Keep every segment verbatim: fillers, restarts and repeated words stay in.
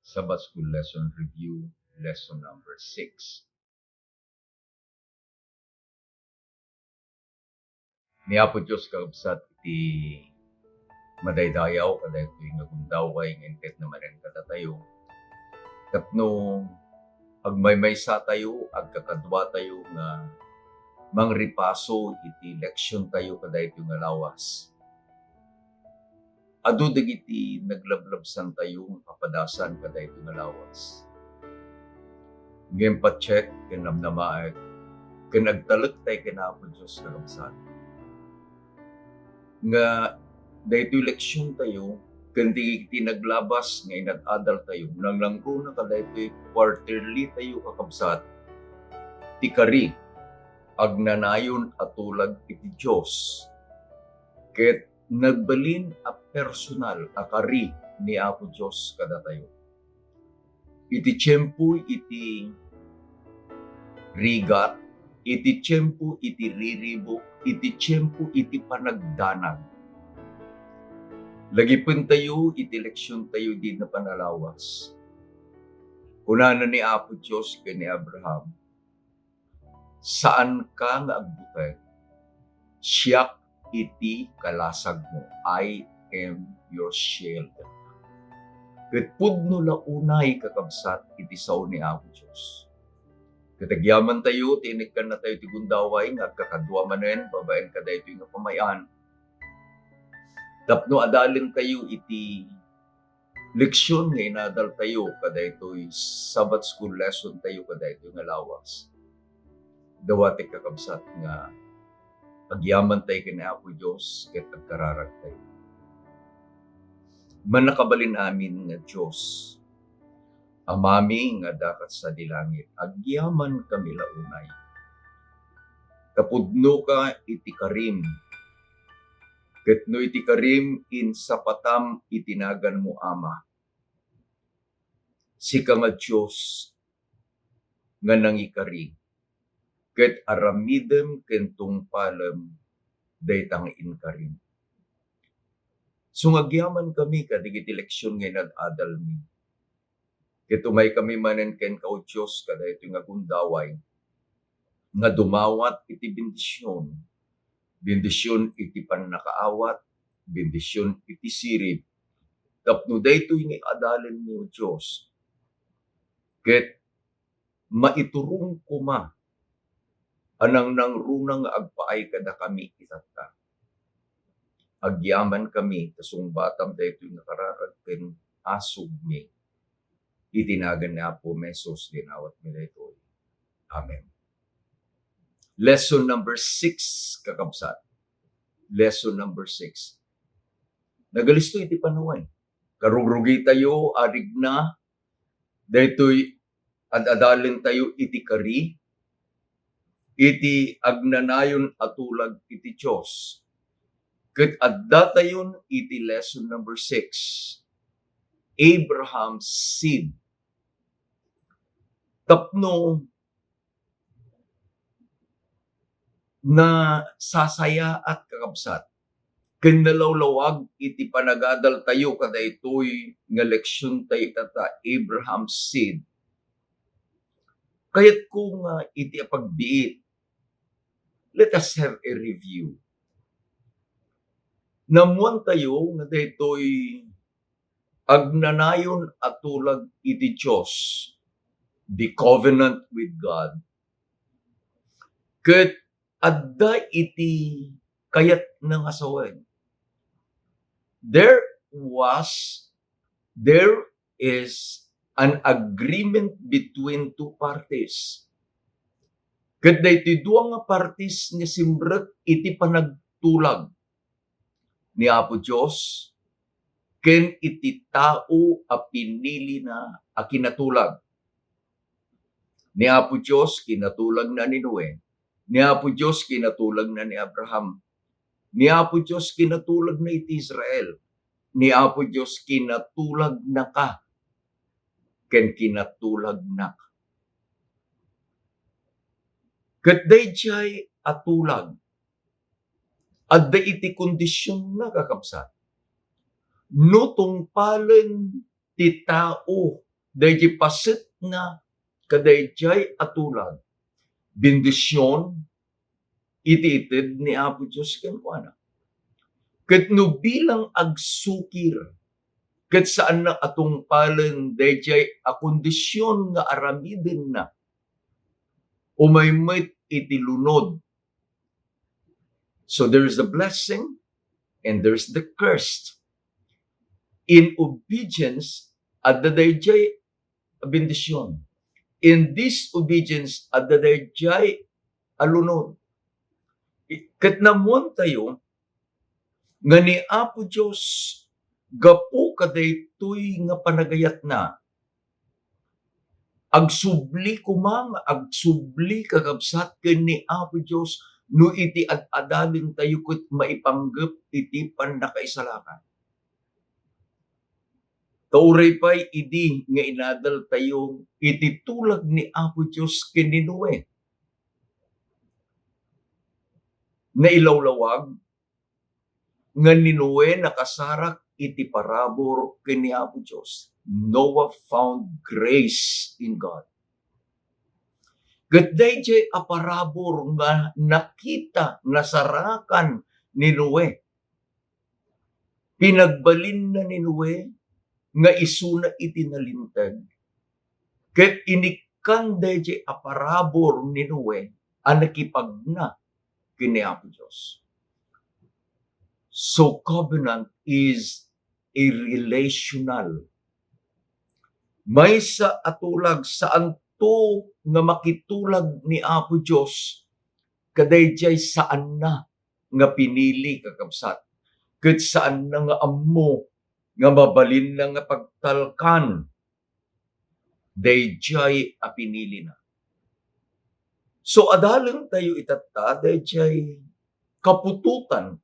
Sabbath School Lesson Review, Lesson number six. Ni Apo Dios, kakabsat, iti madaydayaw kadaytoy nga gundaway nga inted na manen kadatayo. Tapno agmaymaysa tayo, agkakadua tayo nga mangripaso iti leksion tayo kadaytoy nga lawas. Adu dagiti naglablabsan tayo nga kapadasan kadaytoy nga lawas. Ngem patchek ken namnamaek ken agtalek tay ken Apo Dios, kakabsat, nga daytoy leksion tayo ken dagiti naglabas nga inad-adal tayo, nangnangruna kadaytoy quarterly tayo, kakabsat, ti kari, agnanayon a tulag iti Dios, ket nagbalin a personal a kari ni Apo Dios kadatayo. Iti tiempo iti rigat, iti tiempo iti riribuk, iti tiempo iti panagdanag. Lagipentayo iti leksiontayo idi napan a lawas. Kunana ni Apo Dios ken ni Abraham, "Saanka nga agbuteng. Siak iti kalasagmo. I am your shield." Ket pudno la unay, kakabsat, iti sao ni Apo Dios. Ket agyamantayo ti inikkannatayo ti gundaway nga agkakadua manen babaen kadaytoy nga pamay-an, tapno adalentayo iti leksion nga inadaltayo kadaytoy Sabbath School Lesson tayo kadaytoy nga lawas. Dawatek, kakabsat, nga agyamantay ken Apo Dios ket agkararagtayo. Mannakabalin-amin nga Dios, Amami nga adda ket sadi langit, agyamankami la unay. Ta pudnoka iti karim, ket no iti karim, insapatam iti naganmo, Ama. Sika nga Dios nga nangikari, ket aramidem ken tungpalem dayta nga inkarim. So, nga agyamankami kadagiti leksion nga inad-adalmi. Ket umaykami manen kenka, O Dios, kadaytoy nga gundaway nga dumawat iti bendision, bendision iti pannakaawat, bendision iti sirib, tapno daytoy nga adalenmi, O Dios, ket maiturong koma a nangnangruna nga agpaay kadakami itatta. Agyamankami ta sungbatam daytoy nga kararag ken asugmi. Iti nagan ni Apo Jesus, dinawatmi daytoy. Amen. Lesson number six, kakabsat. Lesson number six. Nagalisto iti panawen. Karugrugitayo, arigna, daytoy ad-adalentayo iti kari, iti agnanayon a tulag iti Dios. Ket addatayon iti lesson number six, Abraham's seed. Tapno nasasayaat, kakabsat, ken nalawlawag iti panagadaltayo kadaytoy nga leksiontayo itatta, Abraham's seed. Kayatko nga iti apagbiit, let us have a review. Naammoantayo nga daytoy agnanayon a tulag iti Dios, the covenant with God, ket adda iti kayatna nga sawen. There was, there is an agreement between two parties. Ket daytoy dua nga parties nga simrek iti panagtulag ni Apo Dios ken iti tao a pinilina a kinatulag. Ni Apo Dios, kinatulagna ni Noe. Ni Apo Dios, kinatulagna ni Abraham. Ni Apo Dios, kinatulagna iti Israel. Ni Apo Dios, kinatulagnaka ken kinatulagnak. Ket daydiay a tulag, adda iti kondisionna, kakabsat. No tungpalen ti tao daydi pasetna kadaydiay a tulag, bendision iti ited ni Apo Dios kenkuana. Ket no bilang agsukir, ket saanna a tungpalen daydiay a kondision nga aramidenna, umay met iti lunod. So there is a blessing and there is the curse. In obedience, adda daydiay a bendision. In disobedience, adda daydiay a lunod. I-, ket naammoantayo nga ni Apo Dios, gapu kadaytoy nga panagayatna, agsubli koma nga agsubli, kakabsat, ken ni Apo Dios no iti ad-adalentayo ket maipanggep iti pannakaisalakan. Ta uray pay idi nga inadaltayo iti tulag ni Apo Dios ken ni Noe, nailawlawag nga ni Noe nakasarak iti parabur ken ni Apo Dios. Noah found grace in God. Ket daydiay a parabur nga nakita, nasarakan ni Noe, pinagbalinna ni Noe nga isuna iti nalinteg. Ket inikkan daydiay a parabur ni Noe a nakipagna ken ni Apo Dios. So covenant is a relational. Maysa a tulag, saanto nga makitulag ni Apo Dios kadaydiay saanna nga pinili, kakabsat, ket saanna nga ammo nga mabalinna nga pagtalkan daydiay a pinilina. So, adalentayo itatta daydiay kaputotan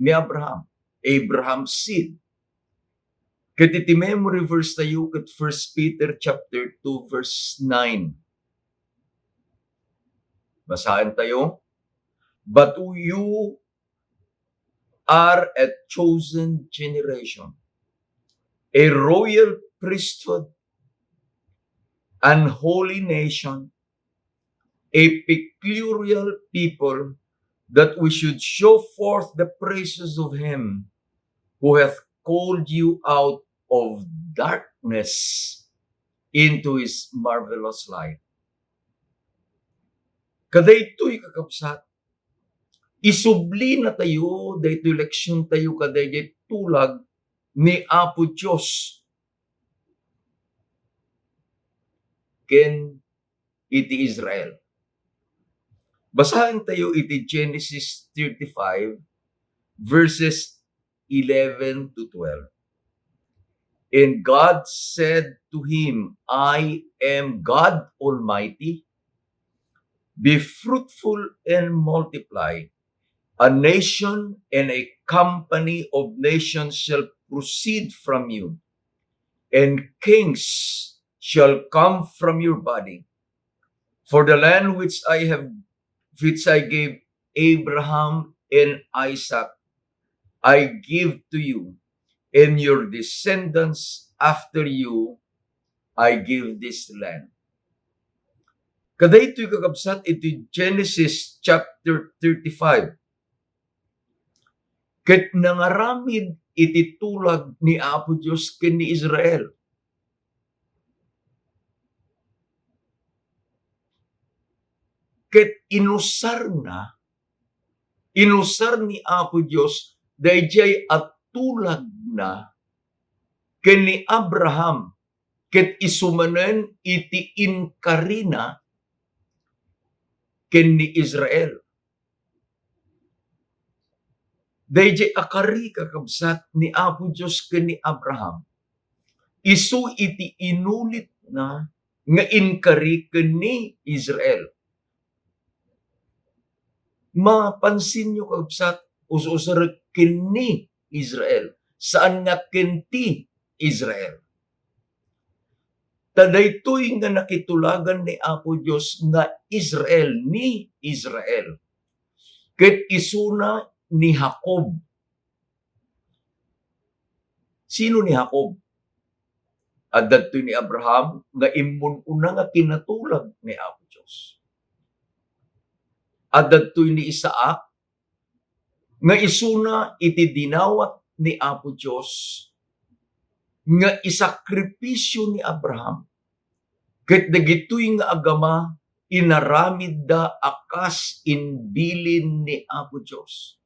ni Abraham, Abraham's seed. Ket iti memory verse tayo ket First Peter chapter two, verse nine. Basaen tayo. "But you are a chosen generation, a royal priesthood, an holy nation, a peculiar people, that we should show forth the praises of him who hath called you out of darkness into his marvelous light." Kadaytoy, kakabsat, isublina tayo daytoy leksion tayo kadaydiay tulag ni Apo Dios ken iti Israel. Basaen tayo iti Genesis thirty-five, verses eleven to twelve. "And God said to him, I am God Almighty. Be fruitful and multiply. A nation and a company of nations shall proceed from you, and kings shall come from your body. For the land which I have, which I gave Abraham and Isaac, I give to you, and your descendants after you, I give this land." Kadaytoy, kakabsat, iti Genesis chapter thirty-five. Ket nangaramid iti tulag ni Apo Dios ken ni Israel. Ket inusarna, inusar ni Apo Dios daydiay a tulagna ken ni Abraham, ket isu manen iti inkarina ken ni Israel. Daydiay a kari, kakabsat, ni Apo Dios ken ni Abraham, isu iti inulitna nga inkari ken ni Israel. Mapansinyo, kakabsat, us-usarek ken ni Israel, saan nga ken ti Israel. Ta daytoy nga nakitulagan ni Apo Dios nga Israel, ni Israel, ket isuna ni Jacob. Sino ni Jacob? Adda ditoy ni Abraham nga immun-una nga kinatulag ni Apo Dios. Adda ditoy ni Isaac nga isuna iti dinawat ni Apo Dios nga isakripisio ni Abraham. Ket dagitoy nga agama, inaramidda a kas imbilin ni Apo Dios.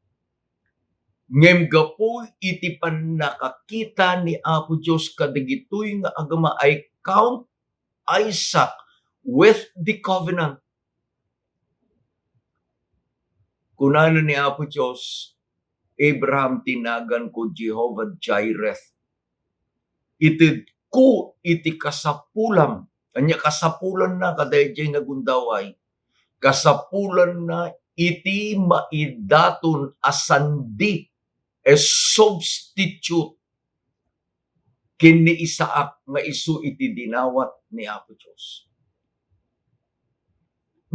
Ngem gapu iti pannakakita ni Apo Dios kadagitoy nga agama, "I count Isaac with the covenant." Kunana ni Apo Dios, "Abraham, ti naganko Jehovah Jireh. Itedko iti kasapulam." Ania kasapulanna kadaydiay nga gundaway? Kasapulanna iti maidaton a sandi, a substitute ken ni Isaac nga isu iti dinawat ni Apo Dios.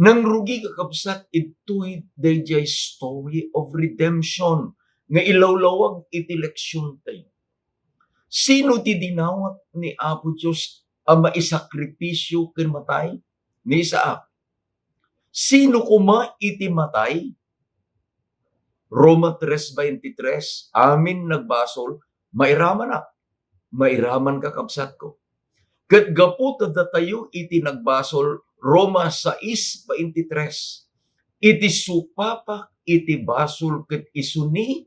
Nangrugi, kakabsat, ditoy daydiay story of redemption nga ilawlawag iti leksiontayo. Sino ti dinawat ni Apo Dios a maisakripisio ken matay? Ni Isaac. Sino koma iti matay? Roma tres veintitrés, amin nagbasol, mairamanak, mairaman, kakabsatko. Ket gapu ta datayo iti nagbasol, Roma sais veintitrés, iti supapak iti basol ket isuni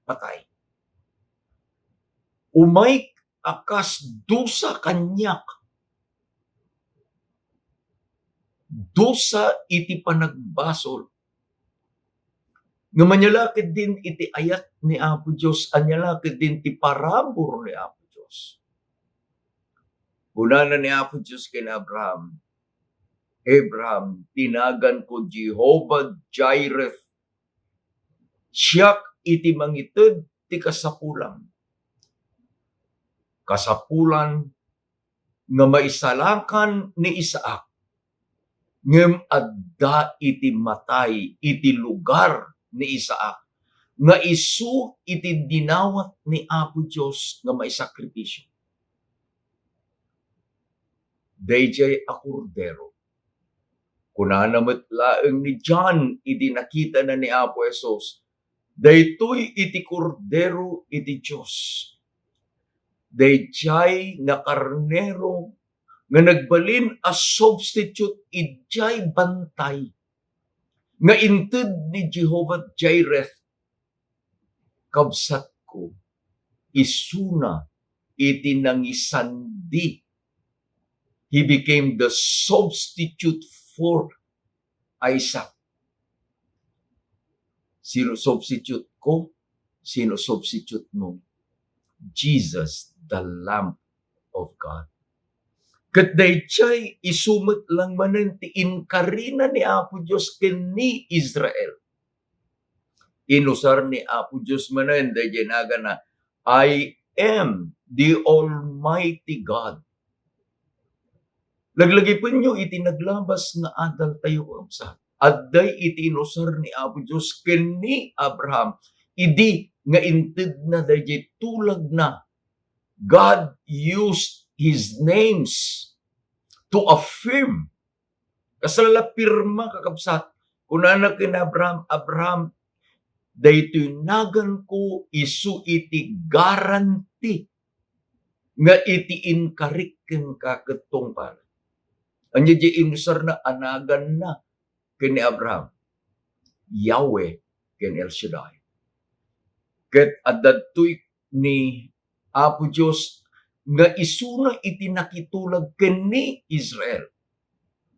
patay. Umayk a kas dusa kaniak. Dusa iti panagbasol. Ngem ania la ketdin iti ayat ni Apo Dios, ania la ketdin ti parabur ni Apo Dios. Kunana ni Apo Dios ken Abraham, "Abraham, ti naganko Jehovah Jireh. Siak iti mangited ti kasapulam." Kasapulan nga maisalakan ni Isaac, ngem adda iti matay iti lugar ni Isaac nga isu iti dinawat ni Apo Dios nga maisakripisio. Daydiay a Kordero. Kunana met laeng ni John idi nakitana ni Apo Jesus, "Daytoy iti Kordero iti Dios. Daydiay nga karnero nga nagbalin a substitute idiay bantay nga inted ni Jehovah Jireh." Kabsatko, isuna iti nangisandi. He became the substitute for Isaac. Sino substitute ko? Sino substitute mo? Jesus, the Lamb of God. Ket daydiay isu met lang manen ti inkarina ni Apo Dios ken ni Israel. Inusar ni Apo Dios manen daydiay naganna, "I am the Almighty God." Laglagipenyo iti naglabas nga adaltayo, kabsat. Adda iti inusar ni Apo Dios ken ni Abraham idi nga intedna daydiay tulagna. God used his names to affirm. Kasla la pirma, kakabsat. Kunana ken Abraham, "Abraham, daytoy naganko isu iti guarantee nga iti inkarik kenka ket tungpal." Ania diay inusarna a naganna ken ni Abraham? Yahweh ken El Shaddai. Ket adda ditoy ni Apo Dios nga isuna iti nakitulag ken ni Israel.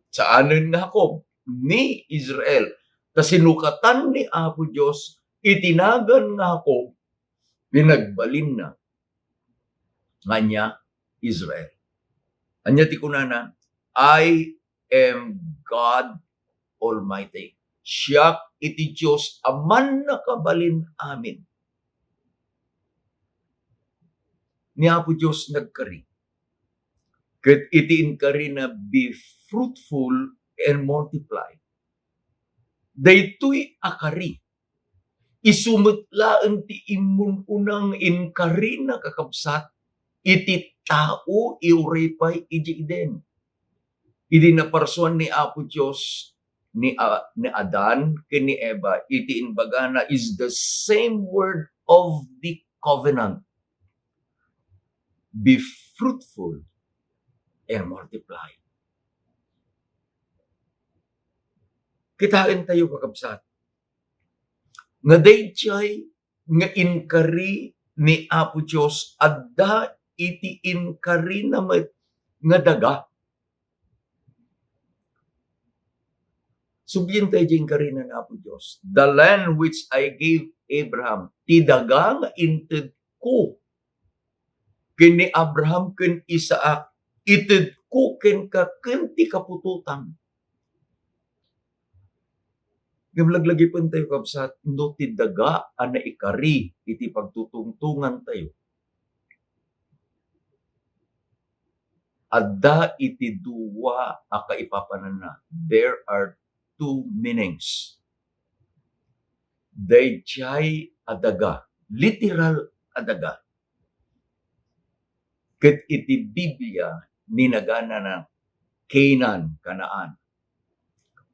Saanen nga Jacob, ni Israel. Ta sinukatan ni Apo Dios iti nagan nga Jacob, pinagbalinna nga ania? Israel. Ania ti kunana? "I am God Almighty." Siak iti Dios a Mannakabalin-amin. Ni Apo Dios nagkari. Ket iti inkarina, "Be fruitful and multiply." Daytoy a kari, isu met laeng ti immun-una nga inkarina, kakabsat, iti tao, iuray pay idiay Eden. Idi naparsuan ni Apo Dios ni A-, ni Adan ken ni Eva, iti imbagana is the same word of the covenant. Be fruitful and multiply. Kitaentayo, kakabsat, nga daydiay nga inkari ni Apo Dios, adda iti inkarina met nga daga. Sublime daydiay inkarina ni Apo Dios. "The land which I gave Abraham," ti daga nga intedko ken ni Abraham ken Isaac, itedko kenka ken ti kaputotam. Ngem laglagipentayo, kabsat, no ti daga a naikari iti pagtutungtongantayo, adda iti dua a kaipapananna. There are two meanings. Daydiay a daga, literal a daga, ket iti Biblia, ninaganana Canaan, Canaan.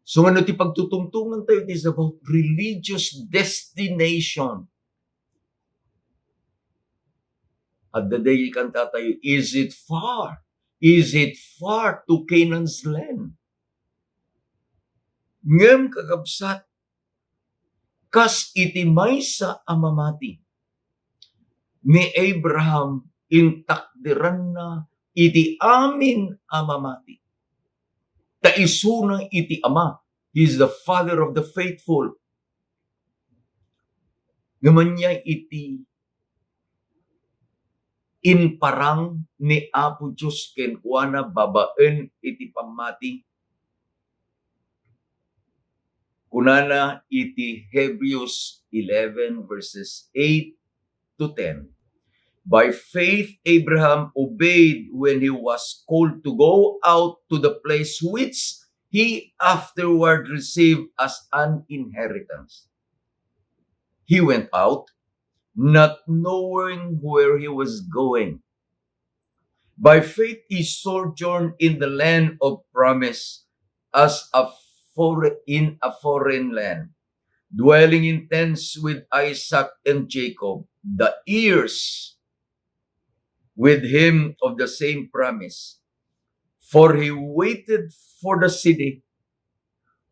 So, ano ti pagtutungtongantayo? It is about religious destination. Adda daydiay kantatayo, "Is it far? Is it far to Canaan's land?" Ngem, kakabsat, kas iti maysa a mamati, ni Abraham intakderanna iti amin a mamati. Ta isuna iti ama. He is the father of the faithful. Ngem ania iti imparang ni Apo Dios kenkuana babaen iti pammati? Kunana iti Hebrews eleven, verses eight to ten, "By faith, Abraham obeyed when he was called to go out to the place which he afterward received as an inheritance. He went out, not knowing where he was going. By faith, he sojourned in the land of promise as a for-, in a foreign land, dwelling in tents with Isaac and Jacob, the heirs with him of the same promise. For he waited for the city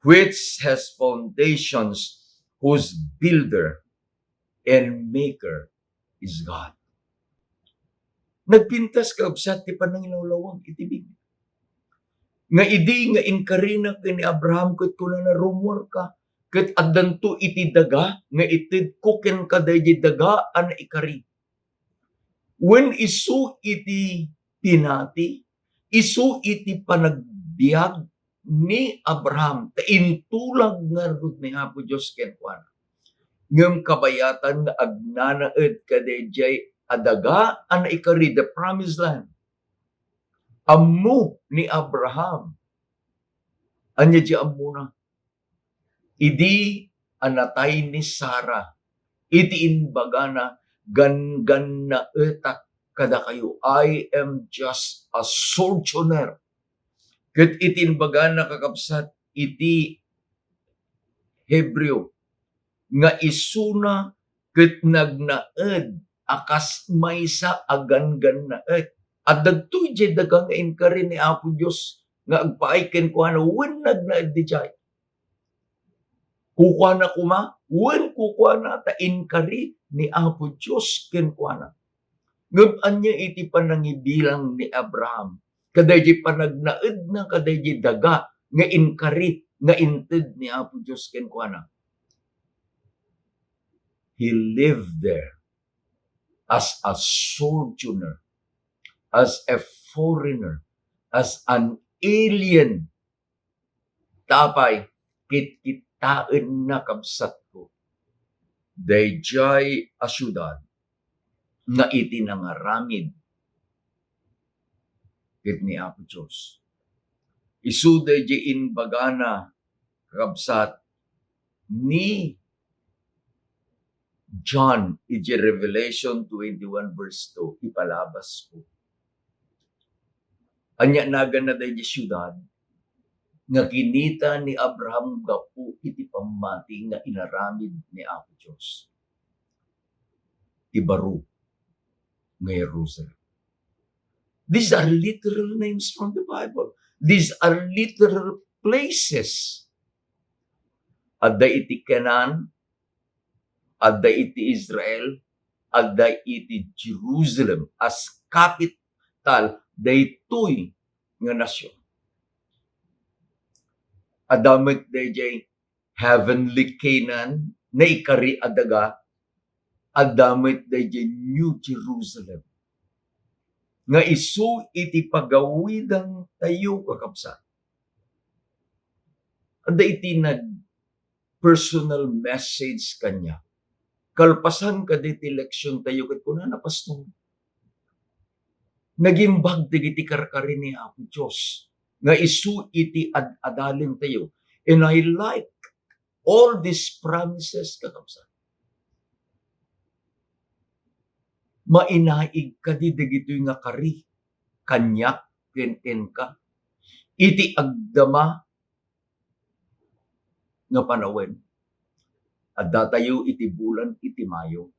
which has foundations, whose builder and maker is God." Nagpintas, kabsat, ti panangilawlawag iti Biblia. Nga idi nga inkarina ken ni Abraham ket kunana, "Rummuarka, ket addanto iti daga nga itedko kenka daydi daga a naikari." Wen isu iti pinati, isu iti panagbiag ni Abraham, ta intulag ngarud ni Apo Dios kenkuana. Ngem kabayatan nga agnanaed kadaydiay a daga a naikari, the promised land. Ammo ni Abraham. Ania ti ammona? Idi a natay ni Sara, iti imbagana, "Ganggannaetak kadakayo, I am just a sojourner." Ket iti imbagana, kakabsat, iti Hebreo, nga isuna ket nagnaed a kas maysa a ganggannaet. Adda daytoy diay daga nga inkari ni Apo Dios nga agpaay kenkuana, wen nagnaed diay. Kukuana koma, wen kukuana ta inkari ni Apo Dios kenkuana. Ngem ania iti panangibilang ni Abraham kadaydi panagnaedna kadaydi daga nga inkari nga inted ni Apo Dios kenkuana? He lived there as a sojourner, as a foreigner, as an alien. Ta apay, kitkitaenna, kabsatko, daydiay a siudad nga iti nangaramid ket ni Apo Dios. Isu daydiay imbagana, kakabsat, ni John iti Revelation twenty-one verse two, ipalabasko. Ania naganna daydiay siudad nga kinita ni Abraham gapu iti pammati nga inaramid ni Apo Dios? Ti baro nga Jerusalem. These are literal names from the Bible. These are literal places. Adda iti Canaan, adda iti Israel, adda iti Jerusalem as capital daytoy nga nasion. Adda met daydiay heavenly Canaan, naikari a daga, adda met daydiay New Jerusalem. Nga isu iti pagawidantayo, kakabsat. Adda iti nag-personal message kaniak. Kalpasan kadaytoy leksiontayo, ket kunana, "Pastor, nagimbag dagiti karkari ni Apo Dios nga isu iti ad-adalentayo." And I like all these promises, kakabsat. Mainaig kadi dagitoy nga kari kaniak ken kenka iti agdama nga panawen. Addatayo iti bulan iti Mayo,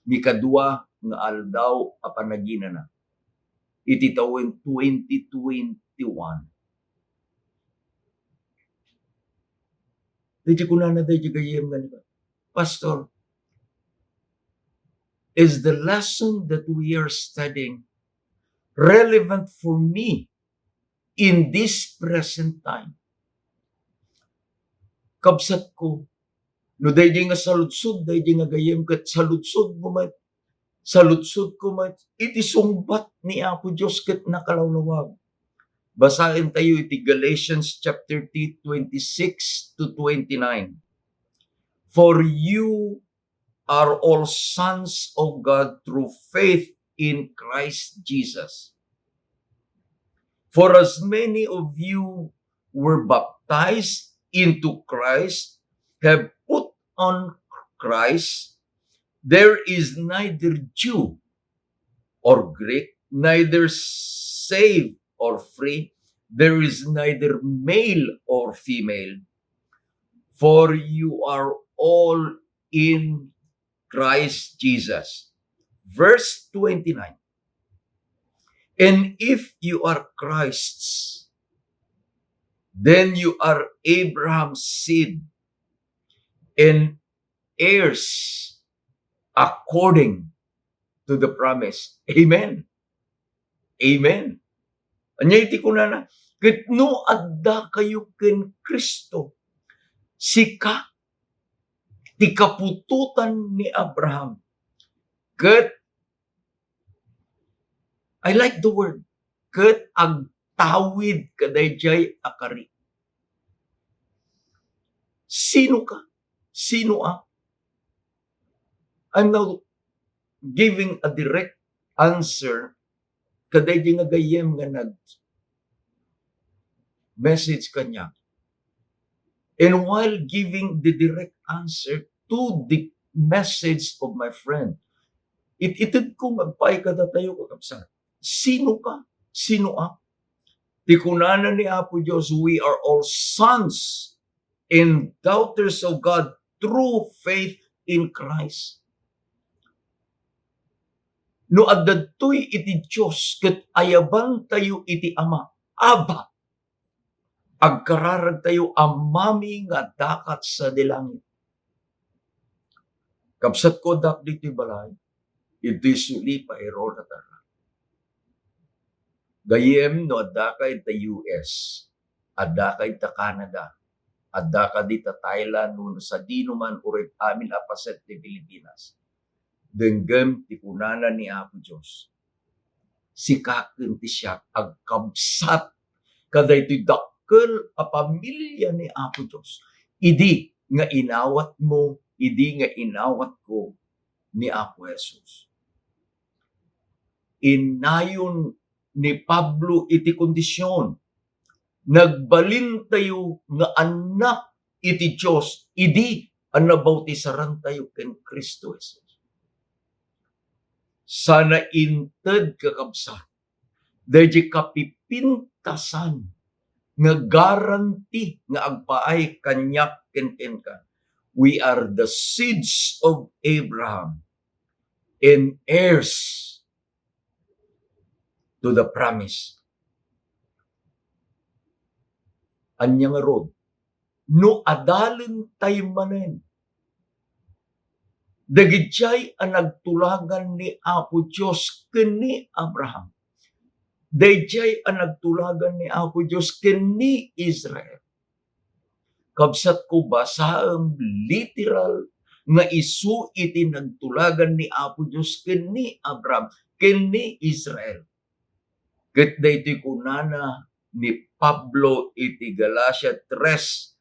mikadua nga aldaw a panaginana iti tawen twenty twenty-one. Daydi kunana daydi gayyem nga, "Pastor, is the lesson that we are studying relevant for me in this present time?" Kabsatko, no daydi nga saludsod, daydi nga gayyem ket saludsodmo met, saludsodko met iti sungbat ni Apo Dios ket nakalawlawag. Basaentayo iti Galatians chapter three, twenty-six to twenty-nine. "For you are all sons of God through faith in Christ Jesus. For as many of you were baptized into Christ have put on Christ. There is neither Jew or Greek, neither slave or free, there is neither male or female, for you are all in Christ Jesus." Verse twenty-nine. "And if you are Christ's, then you are Abraham's seed and heirs according to the promise." Amen. Amen. Ania iti kunana? "Ket no addakayo ken Cristo, sika ti kaputotan ni Abraham, ket," I like the word, "ket agtawid kadaydiay a kari." Sino ka? Sino a? I'm now giving a direct answer kadaydi nga gayyem nga nag-message kaniak. And while giving the direct answer to the message of my friend, it-ited ko nga agpaay kadatayo, kakabsat. Sino ka? Sino a? Ti kunana ni Apo Dios, "We are all sons and daughters of God through faith in Christ." No adda daytoy iti Dios ket ayabantayo iti Ama, Abba, agkararagtayo a mami nga addakat sadi langit. Kabsatko, addak ditoy balay, itoy sulipairo na tarna. Gayyem no addaka ita U S, addaka ita Canada, addaka dita Thailand, wenno sadino man uray amin a paset ti Pilipinas. Denggem ti kunana ni Apo Dios, "Sika ken ti siak agkabsat kadaytoy dakkel a pamilia ni Apo Dios, idi nga inawatmo, idi nga inawatko ni Apo Jesus." Innayon ni Pablo iti kondision, nagbalintayo nga annak iti Dios idi a nabautisarantayo ken Cristo Jesus. Sana inted, kakabsat, Daydiay kapipintasan nga guarantee nga agpaay kaniak ken kenka. We are the seeds of Abraham and heirs to the promise. Ania ngarud, no adalentay manen dagidiay a nagtulagan ni Apo Dios ken ni Abraham, daydiay a nagtulagan ni Apo Dios ken ni Israel. Kabsatko, basaem literal nga isu iti nagtulagan ni Apo Dios ken ni Abraham, ken ni Israel. Ket daytoy kunana ni Pablo iti Galacia tres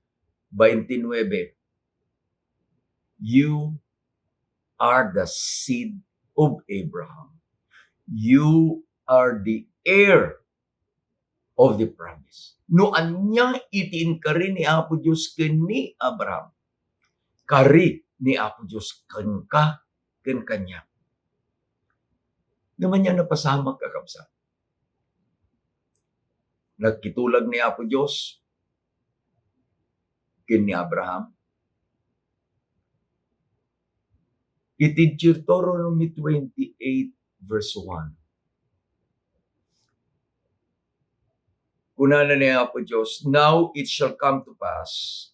veintinueve, "You are the seed of Abraham. You are the heir of the promise." No ania iti inkari ni Apo Dios ken ni Abraham, kari ni Apo Dios kenka ken kaniak. Ngem ania napasamak, kakabsat? Nagkitulag ni Apo Dios ken ni Abraham. Iti Deuteronomy twenty-eight, verse one, kunana ni Apo Dios, "Now it shall come to pass,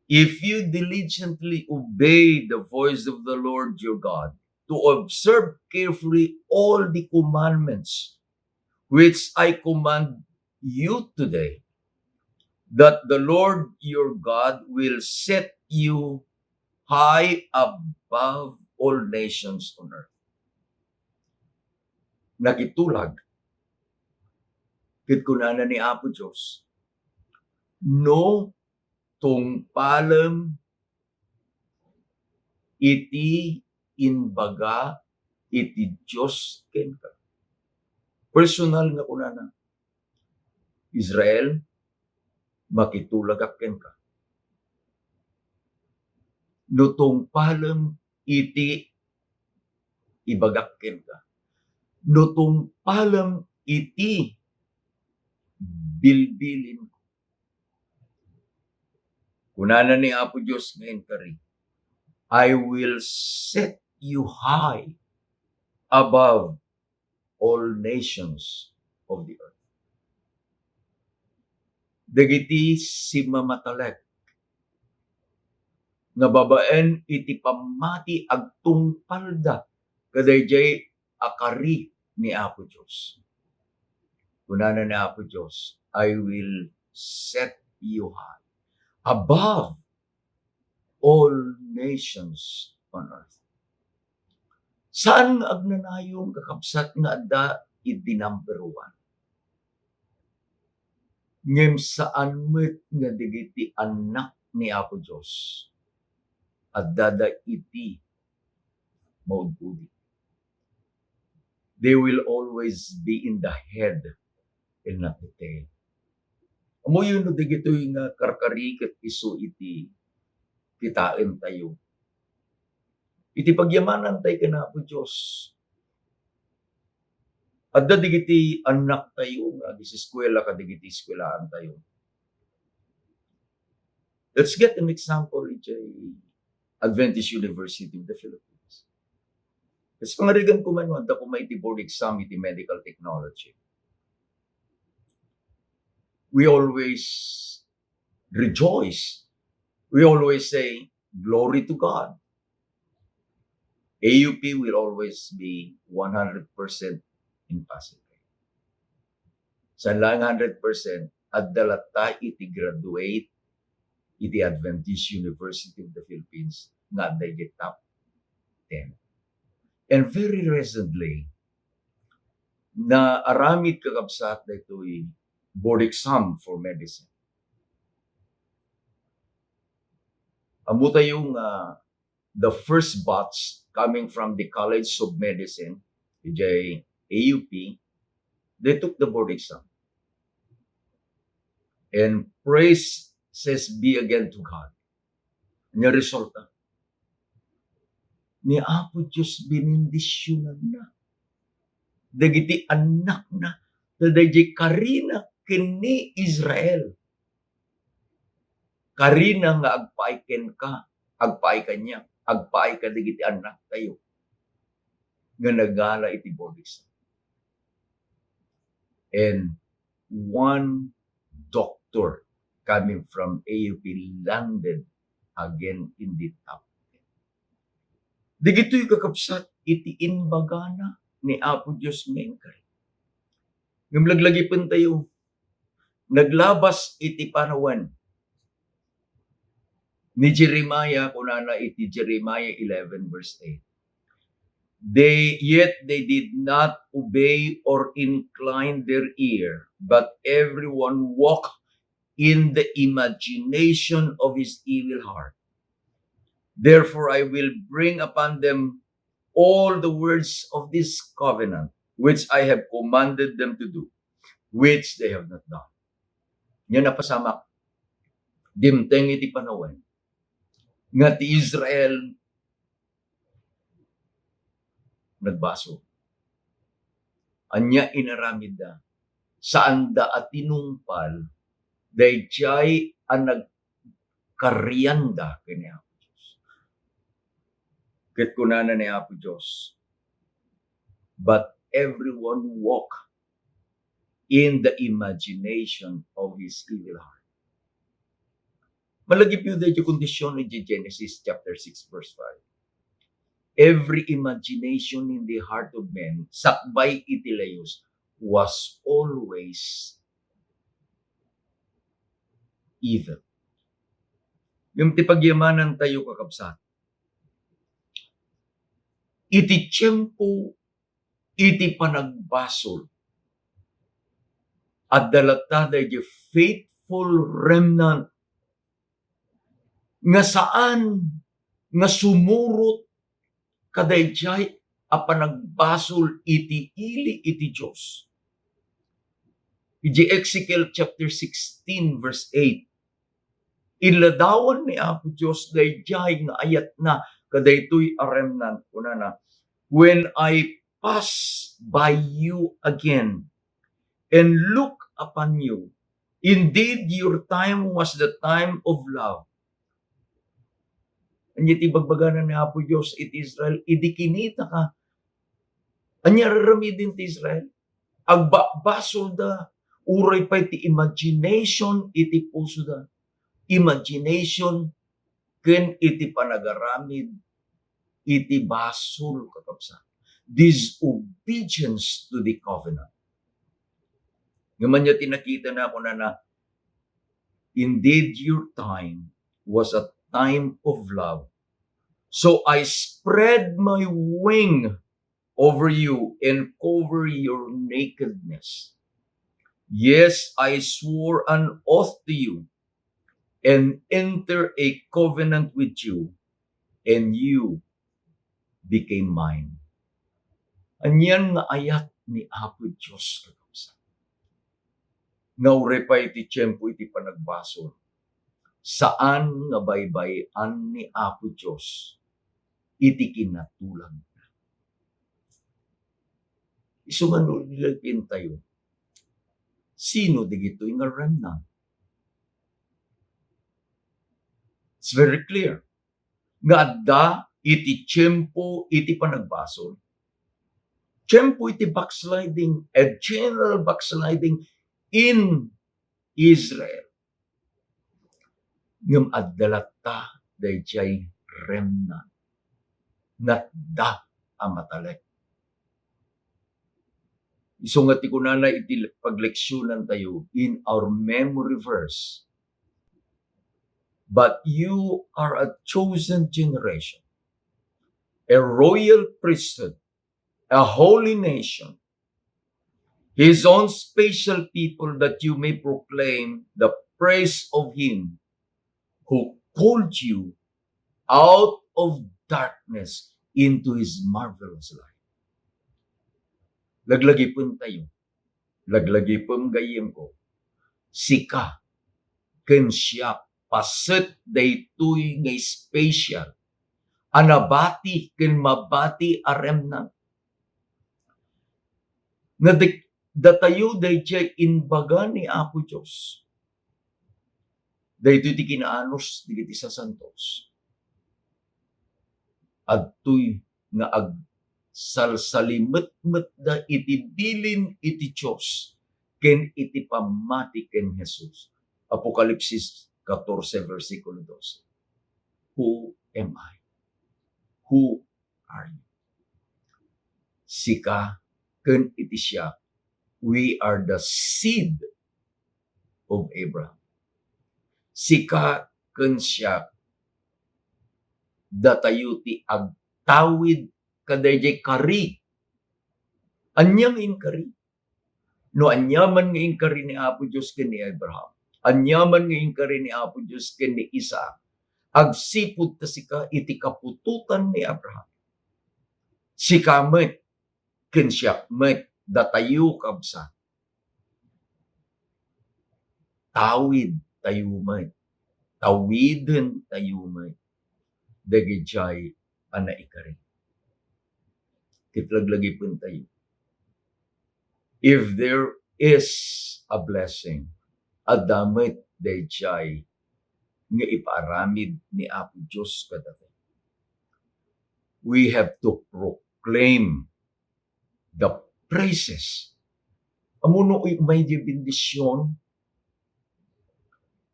if you diligently obey the voice of the Lord your God, to observe carefully all the commandments which I command you today, that the Lord your God will set you high above all nations on earth." Nakitulag. Ket kunana ni Apo Dios, "No tungpalem iti imbaga iti Dios kenka." Personal nga kunana, "Israel, makitulagak kenka. No tungpalem iti ibagak kenka, no tungpalem iti bilbilinko," kunana ni Apo Dios nga inkari, "I will set you high above all nations of the earth." Dagiti simmamatalek nga babaen iti pammati agtungpalda kadaydiay a kari ni Apo Dios. Kunana ni Apo Dios, "I will set you high above all nations on earth." Saan nga agnanayon, kakabsat, nga adda idi number one. Ngem saan met nga dagiti annak ni Apo Dios addada iti maududi. They will always be in the head and not the tail. Ammoyo no dagitoy nga karkari ket isu iti kitaentayo. Iti pagyamanantayo ken Apo Dios, adda dagiti annaktayo nga agiseskuela kadagiti eskuelaantayo. Let's get an example, idiay Adventist University of the Philippines. Ket pangarigan koma no adda koma iti board exam iti medical technology, we always rejoice. We always say, "Glory to God." A U P will always be one hundred percent in passing rate. Saan laeng hundred percent, adda latta iti graduate iti Adventist University of the Philippines nga adda iti top ten. And very recently, naaramid, kakabsat, daytoy board exam for medicine. Ammotayo nga the first batch coming from the College of Medicine, idiay A U P, they took the board exam. And praises be again to God. Ania resulta? Ni Apo Dios, benendisionanna dagiti annakna ta daydiay karina ken ni Israel. Karina nga agpaay kenka, agpaay kaniak, agpaay kadagiti annaktayo nga nagala iti Bordisan. And one doctor coming from A U P landed again in the top ten. Dagitoy, kakabsat, iti imbagana ni Apo Dios nga inkari. Ngem laglagipentayo, naglabas iti panawen ni Jeremiah, kunana iti Jeremiah eleven verse eight, "They, yet they did not obey or incline their ear, but everyone walked in the imagination of his evil heart. Therefore, I will bring upon them all the words of this covenant, which I have commanded them to do, which they have not done." Ania napasamak, dimteng iti panawen nga ti Israel nagbasol. Ania inaramidda? Saanda a tinungpal daydiay a nagkarianda ken ni Apo Dios. Ket kunana ni Apo Dios, "But everyone walk in the imagination of his evil heart." Malagipyo daydiay kondisyon iti Genesis chapter six, verse five. "Every imagination in the heart of men, sakbay iti layus, was always evil." Ngem ti pagyamanantayo, kakabsat, iti tiempo iti panagbasol, adda latta daydiay faithful remnant nga saan nga sumurot kadaydiay a panagbasol iti ili iti Dios. Iti Ezekiel chapter sixteen, verse eight, inladawan ni Apo Dios daydiay nga ayatna kadaytoy a remnant. Kunana, "When I pass by you again and look upon you, indeed your time was the time of love." Ania ti ibagbagana ni Apo Dios iti Israel? Idi kinitaka, ania ar-aramiden ti Israel? Agbabasolda, uray pay ti imagination iti pusoda. Imagination ken iti panagaramid iti basol, kakabsat. Disobedience to the covenant. Ngem ania ti nakitana? Kunana, "Indeed, your time was a time of love. So I spread my wing over you and cover your nakedness. Yes, I swore an oath to you and enter a covenant with you, and you became mine." Anian nga ayat ni Apo Dios, kakabsat, nga uray pay iti tiempo iti panagbasol, saan nga baybay-an ni Apo Dios iti kinatulagna. Isu nga no, ilagipentayo, sino dagitoy nga remnant? It's very clear nga adda iti tiempo iti panagbasol, tiempo iti backsliding, a general backsliding in Israel. Ngem adda latta daydiay remnant, natda a matalek. Isu nga ti kunana iti pagleksionantayo in our memory verse, "But you are a chosen generation, a royal priesthood, a holy nation, his own special people, that you may proclaim the praise of him who called you out of darkness into his marvelous light." Laglagipentayo, laglagipem gayyemko, sika ken siak, paset daytoy nga special a nabati ken mabati a remnant. Nga di-, Datayo daydiay imbaga ni Apo Dios. Daytoy ti kinaanus dagiti sasantos. Adtoy nga agsalsalimetmetda iti bilin iti Dios ken iti pammati ken Jesus. Apokalipsis katorse, bersikulo dose. Who am I? Who are you? Sika ken iti siak, we are the seed of Abraham. Sika ken siak, datayo ti agtawid kadaydiay kari. Ania nga inkari? No aniaman nga inkari ni Apo Dios ken ni Abraham, aniaman nga inkari ni Apo Dios ken ni Isaac, agsipud ta sika iti kaputotan ni Abraham. Sika met ken siak met, datayo, kabsat, tawid tayo met, tawiden tayo met dagijay a naikari. Ket laglagipen tayo. If there is a blessing, adda met daydiay nga ipaaramid ni Apo Dios kadatayo. We have to proclaim the praises. Ammoyo no umay di bendision?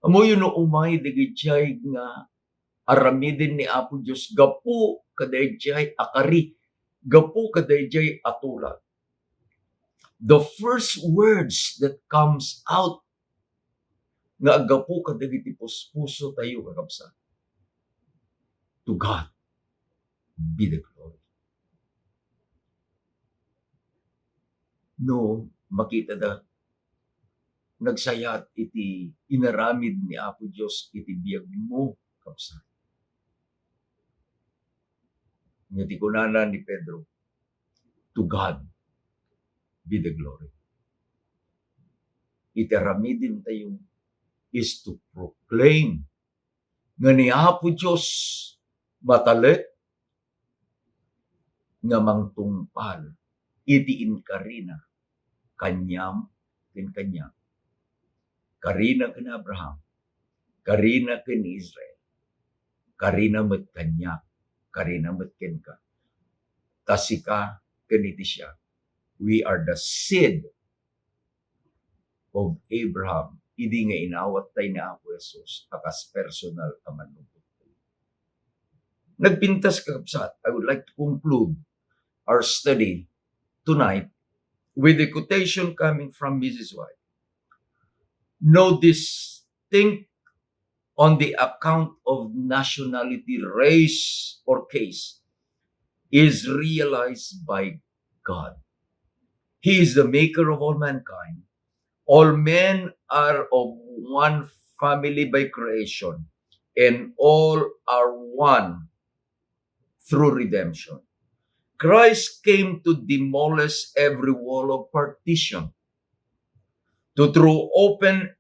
Ammoyo no umay dagijay nga aramiden ni Apo Dios gapu kadaydiay a kari, gapu kadaydiay a tulag? The first words that comes out nga aggapu kadagiti puspusotayo, kakabsat, "To God be the glory." No makitada, nagsayat iti inaramid ni Apo Dios iti biagmo, kabsat, nga ti kunana ni Pedro, "To God be the glory." Iti aramidentayo is to proclaim nga ni Apo Dios matalek nga mangtungpal iti inkarina kaniam ken kaniak. Karina ken Abraham, karina ken Israel, karina met kaniak, karina met kenka. Ta sika ken iti siak, we are the seed of Abraham, idi nga inawattay ni Apo Jesus a kas personal a Mannubbot. Nagpintas, kakabsat, I would like to conclude our study tonight with a quotation coming from Missus White. No distinct on the account of nationality, race, or case is realized by God. He is the maker of all mankind. All men are of one family by creation, and all are one through redemption. Christ came to demolish every wall of partition, to throw open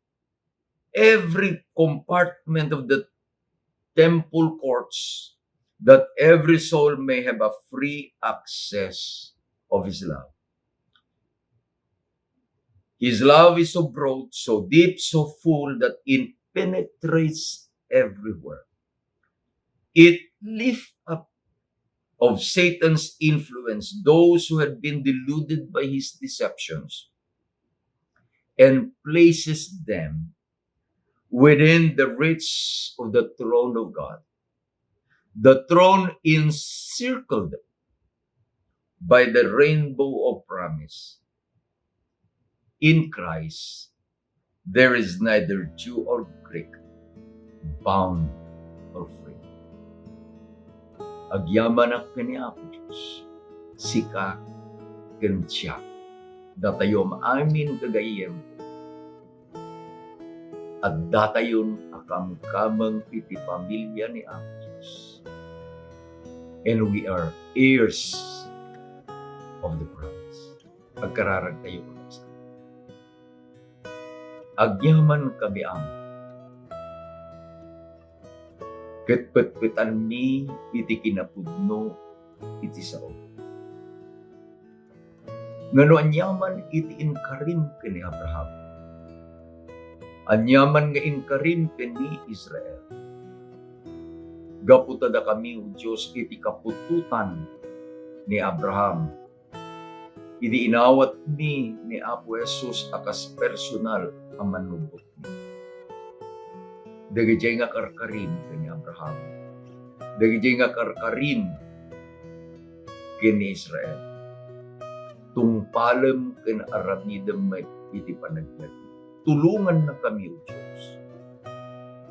every compartment of the temple courts, that every soul may have a free access of his love. His love is so broad, so deep, so full that it penetrates everywhere. It lifts up of Satan's influence those who had been deluded by his deceptions and places them within the reach of the throne of God. The throne encircled by the rainbow of promise. In Christ, there is neither Jew or Greek, bond or free. Agyamanak ken ni Apo Dios, sika ken siak, datayo amin, gagayyem, addatayon a kamkameng iti pamilia ni Apo Dios. And we are heirs of the promise. Agkararagtayo, kakabsat. Agyaman kami, Ama, ket petpetanmi iti kinapudno iti sao. Ngano aniaman iti inkarim ken ni Abraham? Aniaman nga inkarim ken ni Israel? Gapu ta dakami, O Dios, iti kaputotan ni Abraham, idi inawatmi ni Apo Jesus a kas personal a mannubotmi. Dagijay nga karkarim ken ni Abraham, dagijay nga karkarim ken ni Israel, tungpalem ken aramidem met iti panagbiag. Tulongannakami, O Dios,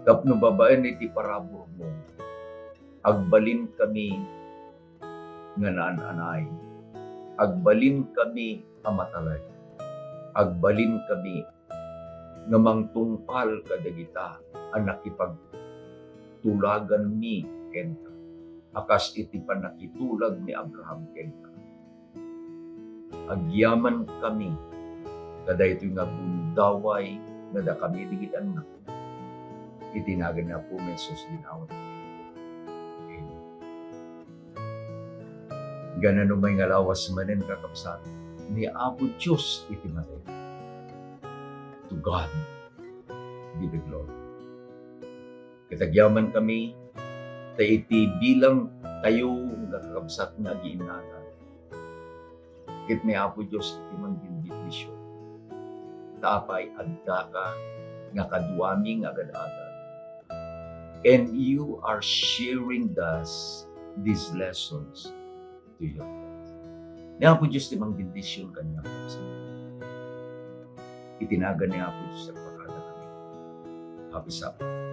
tapno babaen iti paraburmo, agbalinkami nga naan-anay. Agbalinkami a matalek. Agbalinkami nga mangtungpal kadagita a nakipagtulaganmi kenka, a kas iti pannakitulag ni Abraham kenka. Agyamankami kadaytoy nga gundaway nga dakami dagiti annak. Iti nagan ni Apo Jesus dinawat. Amen. Ganano may nga lawas manen, kakabsat, ni Apo Dios iti matay. To God be the glory. Ket agyamankami, ta iti bilang tayo nga kakabsat nga agiinnatan, ket ni Apo Dios iti mangbendisyon. Ta apay, addaka nga kaduami nga agad-agad. And you are sharing thus these lessons to your friends. Ni Apo Dios ti mangbendisyon kaniak. Iti nagan ni Apo Dios, agpakada kami. Happy Sabbath.